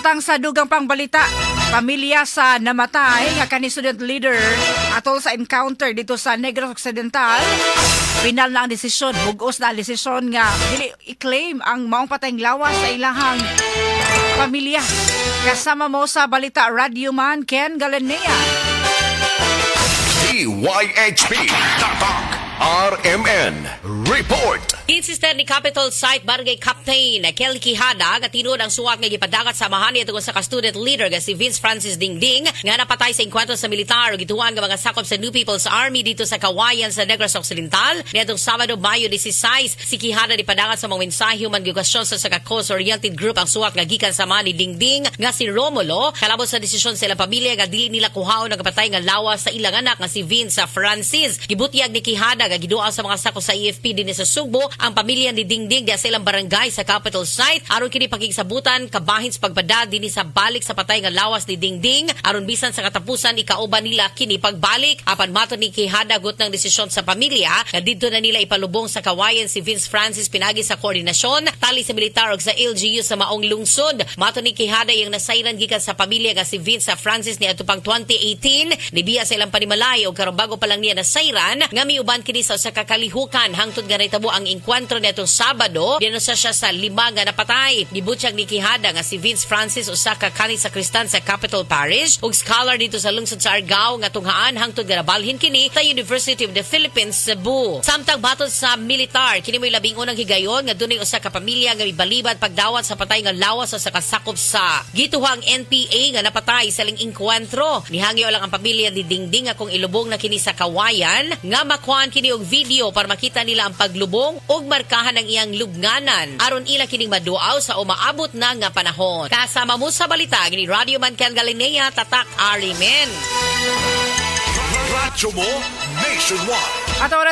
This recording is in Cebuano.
Samtang sa dugang pang balita, pamilya sa namatay nga kani student leader atol sa encounter dito sa Negros Occidental, pinal na ang desisyon, bugos na ang desisyon nga dili i-claim ang maong patayng lawas sa ilahang pamilya. Kasama mo sa balita, Radyoman Ken Galanea. DYHP Tatak RMN Report. Insistent ni Capitol Site Barangay Captain Kelly Quijada nga tinuod ang suwat nga gipadangat sa amahan niya sa ka student leader nga si Vince Francis Dingding nga napatay sa engkwentro sa militar ug gituan nga mga sakop sa New People's Army dito sa Kawayan sa Negros Occidental niadtong Sabado, Mayo 16. Si Quijada nipadangat sa mga mensahe human giokasyon sa sa cause-oriented group ang suwat nga gikan sa amahan ni Dingding nga si Romulo kalabot sa desisyon sa ilang pamilya nga dili nila kuhaon ang kapatay nga lawas sa ilang anak nga si Vince Francis. Gibutyag ni Quijada nga giduaw sa mga sakop sa AFP dinhi sa Sugbo ang pamilya ni Dingding diya sa ilang barangay sa Capitol Site aron kini pakigsabutan kabahin sa pagpadala dinhi sa balik sa patay nga lawas ni Dingding aron bisan sa katapusan ikauban nila kini pagbalik. Apan matod ni Quijada, gut ng desisyon sa pamilya nga didto na nila ipalubong sa Kawayan si Vince Francis pinagi sa koordinasyon tali sa militar ug sa LGU sa maong lungsod. Matod ni Quijada, iyang nasayran gikan sa pamilya nga si Vince Francis niadto pang 2018 nibiya sa ilang panimalay ug karon bago pa lang niya nasayran nga miuban kini sa usa ka kalihukan hangtod nga nahitabo ang engkwentro niadtong Sabado diyan usa siya sa lima nga napatay. Gibutyag ni Quijada nga si Vince Francis usa ka kanhi sakristan sa Capitol Parish ug scholar dito sa lungsod sa Argao nga tunghaan hangtod nga nabalhin kini sa University of the Philippines Cebu. Samtang matod sa militar, kini mo'y labing unang higayon nga dunay usa ka pamilya nga mibalibad pagdawat sa patay nga lawas sa kasakop sa gituhang NPA nga napatay sa ling engkwentro. Nihangyo lang ang pamilya ni Dingding nga kung ilubong na kini sa Kawayan nga makuhaan kini og video para makita nila ang paglubong ug markahan ang iyang lubnganan aron ila kining maduaw sa umaabot na nga panahon. Kasama mo sa balita ni Radio Man Ken Galinea, Tatak RMN. Radyo mo Nationwide. At oras